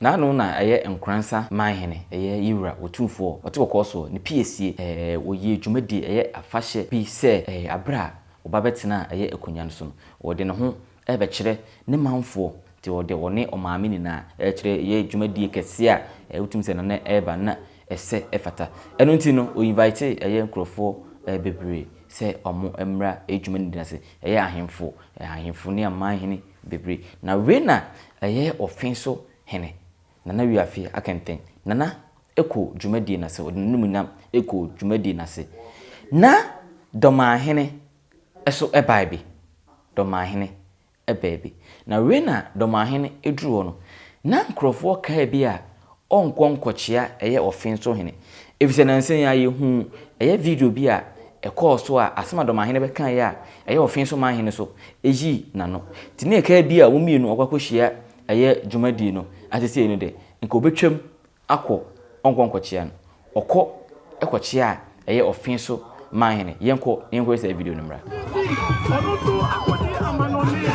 N'ano na ɛyɛ Nkoransa manhene, ɛyɛ Yewura Otumfoɔ, ɔte kɔkɔɔ soɔ, ne piesie, ɛɛ wɔyie dwumadie, ɛyɛ afahyɛ bi sɛ ɛɛ aberɛ a ɔba bɛtenaa ɛyɛ akonwa no so no, ɔde ne ho ɛrebɛkyerɛ ne manfoɔ, nti ɔde ɔne ɔmaame nyinaa ɛrekyerɛ ɛyɛ dwumadie kɛseɛ a ɛɛ wotumi sɛ nana ɛreba na ɛsɛ ɛfata. Ɛno nti no, ɔ invite ɛyɛ nkorɔfoɔ ɛɛ bebree sɛ ɔmo mmra ɛyɛ dwumadie no ase, ɛyɛ ahemfo, ahemfo ne amanhene bebree. Na wei na ɛyɛ ɔfe so hene, Nana Wiafe Akɛntɛn. Nana kɔ dwumadie no ase, ɔde n'animuonyam kɔ dwumadie no ase. Na Dɔmahene nso bae bi. Dɔmahene baa bi. Na wei na Dɔmahene duru hɔ no, na nkurɔfoɔ kaa bi a ɔnkɔ nkɔkyea ɛyɛ ɔfe so hene. Ɛfiri sɛ nansa yi ara yɛhuu ɛyɛ video bi a ɛkɔɔ so a asɛm a Dɔmahene bɛkaeɛ a ɛyɛ ɔfe so manhene so yii n'ano. Nti ne ɛkaa bi a wɔn mmienu wɔkɔ akɔhyia ɛyɛ dwumadie no ase sei no deɛ, nka ɔbɛtwam akɔ ɔnkɔ nkɔkyea no. Ɔkɔ kɔkyea a ɛyɛ ɔfe so manhene. Yɛnkɔ na yɛnkɔhwɛ saa video no mmra. Ɔno nso akɔdi amanɔne.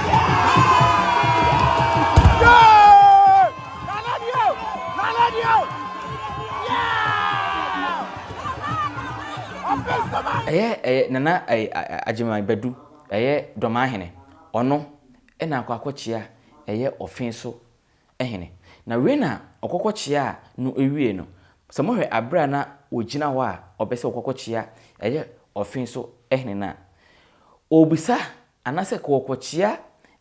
Ɛyɛ ɛyɛ Nana ɛyɛ Agyeman Badu ɛyɛ Dɔmahene ɔno ɛna akɔ akɔkyea ɛyɛ ɔfe so hene. Na wei na ɔkɔkɔkyeaa no wiei no, sɛ mohwɛ aberɛ a na ɔgyina hɔ a ɔpɛ sɛ ɔkɔkɔkyea ɛyɛ ɔfe so hene no a, ɔrebisa anaasɛ kɔkɔkyea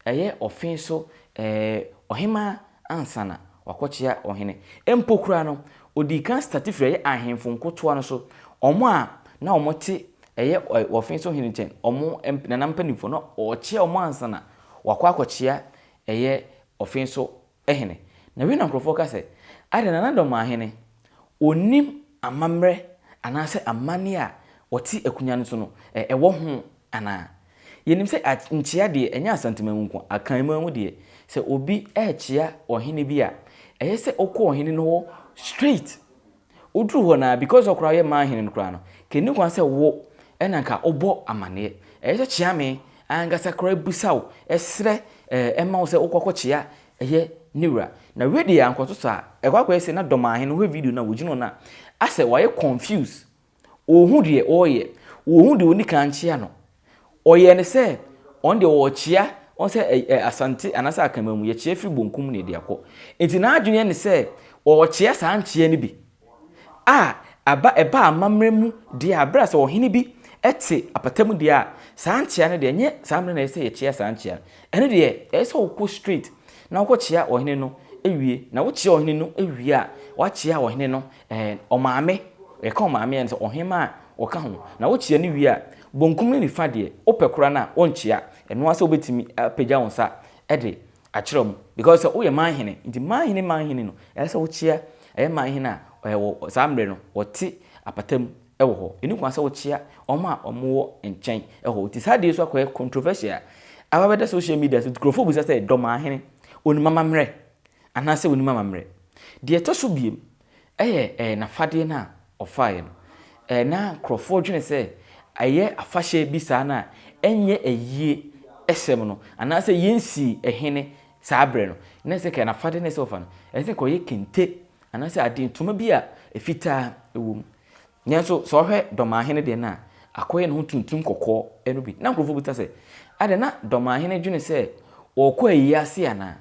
ɛyɛ ɔfe so ɛɛ ɔhemaa ansa na wakɔkyea ɔhene. Mpo koraa no, ɔdii kan starte firi ɛyɛ ahemfo nkotoa no so, wɔn a na wɔte ɛyɛ ɔfe so hene nkyɛn, wɔn nana mpanimfoɔ, na ɔrekyea wɔn ansa na wakɔ akɔkyea ɛyɛ ɔfe so hene. Na wei na nkurɔfoɔ ka sɛ, Adɛn na Nana Dɔmahene, ɔnnim amammerɛ anaasɛ amanneɛ a ɔte akonnwa no so no wɔ ho anaa? Yɛnim sɛ nkyea deɛ, ɛnyɛ Asanteman mu nko, Akanman mu deɛ, sɛ obi rekyea ɔhene bi a, ɛyɛ sɛ ɔkɔ ɔhene no hɔ straight. Woduru hɔ no ara, because ɔkoraa ɔyɛ man hene no koraa no, nka ɛnni kwan sɛ wo na nka wobɔ amaneɛ. Ɛyɛ sɛ kyeame ankasa koraa bisa wo, srɛ ma wo sɛ wokɔ akɔkyea ɛyɛ ne wura. Na wei deɛ ankɔto saa. Ɛkɔ akɔyɛ sɛ na Dɔmahene, wohwɛ video no a wɔgyina hɔ no a, asɛ wayɛ confused. Ɔnhu deɛ ɔreyɛ. Ɔnhu deɛ ɔnni kan nkyea no. Ɔyɛɛ no sɛ ɔno deɛ ɔrekyea, ɔn sɛ ɛ ɛ Asante anaasɛ Akanman mu yɛkyea firi bonkum na yɛde akɔ. Nti n'adwene yɛ ne sɛ ɔrekyea saa nkyea no bi a aba ɛba amammerɛ mu deɛ a berɛ a sɛ ɔhene bi te apata mu deɛ a saa nkyea no deɛ ɛnyɛ saa mmerɛ na ɛyɛ sɛ yɛkyea saa nkyea no. Ɛno deɛ ɛyɛ sɛ wokɔ straight na wokɔkyea ɔhene no wie na wokyea ɔhene no wie a woakyea ɔhene no Ɛɛ, ɔmaame, yɛka ɔmaame a, ne sɛ ɔhemaa a ɔka ho. Na wokyea no wie a, bonkum ne nifa deɛ, wopɛ koraa no a, wonkyea. Ɛno ara sɛ wobɛtumi apagya wo nsa de akyerɛ wɔn. Because sɛ woyɛ manhene, nti manhene manhene no, ɛsɛ sɛ wokyea ɛyɛ manhene a ɛwɔ saa mmerɛ no, wɔte apata mu wɔ hɔ. Ɛnni kwan sɛ wokyea wɔn a wɔwɔ nkyɛn hɔ. Nti saa adeɛ yi nso akɔyɛ controversial a aba abɛda social media so. Nti nkurɔfoɔ bisa sɛ, Dɔmahene, ɔnim amammerɛ anaasɛ ɔnim amammerɛ? Deɛ ɛtɔ so biem yɛ ɛɛ n'afadeɛ no a ɔfaeɛ no. Ɛɛ na nkurɔfoɔ dwene sɛ ɛyɛ afahyɛ bi saa no a ɛnyɛ ayie sɛm no anaasɛ yɛnsii ɛhene saa berɛ no. Na ɛsɛ nka n'afadeɛ no a ɛsɛ sɛ ɔfa no, ɛsɛ sɛ nka ɔyɛ kente anaasɛ adeɛ ntoma bi a fitaa wɔ mu. Nanso sɛ ɔhwɛ Dɔmahene deɛ no a, akɔyɛ ne ho tuntum kɔkɔɔ no bi. Na nkurɔfoɔ bisa sɛ, adɛn na Dɔmahene dwene sɛ ɔrekɔ ayie ase anaa?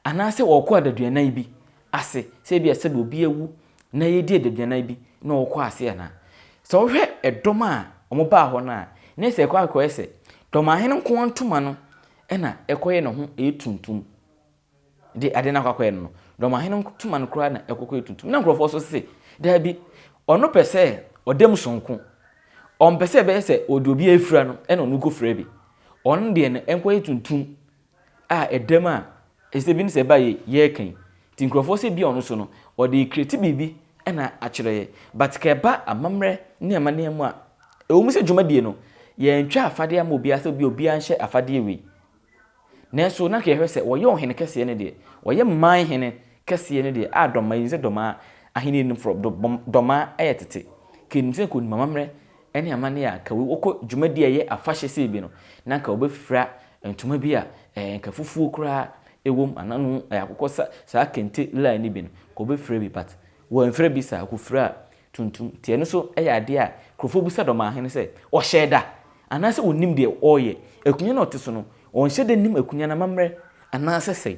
Anaasɛ ɔrekɔ adaduanan bi ase, sɛ ebia sɛdeɛ obi awu na yɛredi adaduanan bi na ɔrekɔ ase anaa? Sɛ wohwɛ ɛdɔm a wɔbaa hɔ no a, na ɛsɛ ɛkɔ akɔyɛ sɛ dɔmahene nko ara ntoma no na ɛkɔyɛ ne ho ɛyɛ tuntum. De ade no akɔ akɔyɛ no no, dɔmahene ntoma no koraa na ɛkɔkɔyɛ tuntum. Na nkurɔfoɔ nso se, daabi, ɔno pɛ sɛ ɔda mu sononko. Ɔmpɛ sɛ ɛbɛyɛ sɛ ɔde obi afira no ɛna ɔno kɔfira bi. Ɔno deɛ no ɛnkɔyɛ tuntum. a ɛda mu a ɛsɛ bi ne sɛ ɛba yɛ yɛreka yi nti nkurɔfoɔ sɛ bi a ɔno so no ɔde create biribi ɛna akyerɛ yɛ but ka ɛba amammerɛ ne amanneɛ mu a ɛwɔ mu sɛ dwumadie no yɛntwa afadeɛ ama obiara sɛ obi obiara nhyɛ afadeɛ wei nanso na ka yɛhwɛ sɛ wɔyɛ ɔhene kɛseɛ no deɛ wɔyɛ man hene kɛseɛ no deɛ a dɔma yi sɛ dɔma ahenni no forɔ dɔma ɛyɛ tete ka nim sɛ nka onim amammerɛ ne amanneɛ a anka wɔkɔ dwumadi a ɛyɛ afahyɛ sei bi no, na anka wɔbɛfira ntoma bi a ɛɛ anka fufuo koraa wɔ mu anaa no ɛyɛ akokɔ sa saa kente line no bi no, nka ɔbɛfira bi but wamfira bi saa, ɔkɔfiraa tuntum. Nti ɛno nso yɛ adeɛ a nkurɔfoɔ bisa Dɔmahene sɛ ɔhyɛɛ da anaasɛ ɔnnim deɛ ɔreyɛ. Akonnwa no a ɔte so no, ɔnhyɛ da nnim akonnwa no amammerɛ anaasɛ sɛn.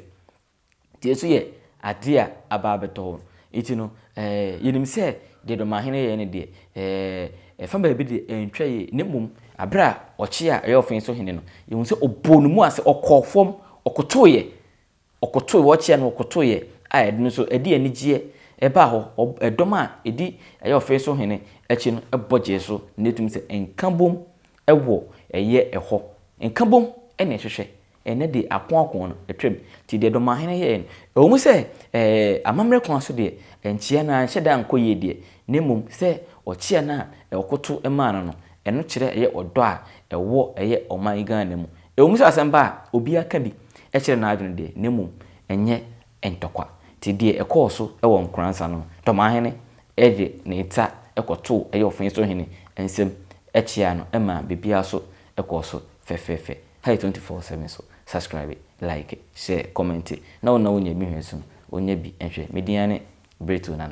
Nti ɛso yɛ adeɛ a aba abɛtɔ hɔ. Nti no, ɛɛ yɛnim sɛ deɛ Dɔmahene yɛɛ no deɛ, ɛɛ ɛfa baabi deɛ ɛntwa yie. Na mmom, aberɛ a ɔkye a ɛyɛ ɔfee so hene no, yɛhu sɛ ɔbɔɔ ne mu ase, ɔkɔɔ fam, ɔkotoeɛ. Ɔkotoeɛ, wɔkyea no ɔkotoeɛ a ɛno nso ɛde anigyeɛ ɛbaa hɔ. Ɛdɔm a ɛdi ɛyɛ ɔfee so hene akyi no bɔ gyee so na ɛtumi sɛ nkabom wɔ ɛyɛ ɛhɔ. Nkabom na ɛhwehwɛ. Ɛnnɛ de akoako no atwam. Nti deɛ Dɔmahene yɛeɛ no, ɛwɔ mu sɛ ɛɛ amammerɛ kwan so deɛ, nkyea no anhyɛ da ankɔ yie deɛ, na mmom sɛ ɔkyea no a ɔkoto maa no no, ɛno kyerɛ ɛyɛ ɔdɔ a ɛwɔ ɛyɛ ɔman Ghana mu. Ɛwɔ mu sɛ asɛm ba a, obiara ka bi kyerɛ n'adwene deɛ, na mmom ɛnyɛ ntɔkwa. Nti deɛ ɛkɔɔ so wɔ Nkoransa no, Dɔmahene de ne nsa kɔtoo ɛyɛ Ɔfensohene nsam kyeaa no maa biribiara so kɔɔ so fɛfɛɛfɛ. Ha yɛ 24/7 so subscribe, like, share, comment na wo na wonya bi hwɛ nso no wonya bi nhwɛ. Me din ara ne Brittle Nana.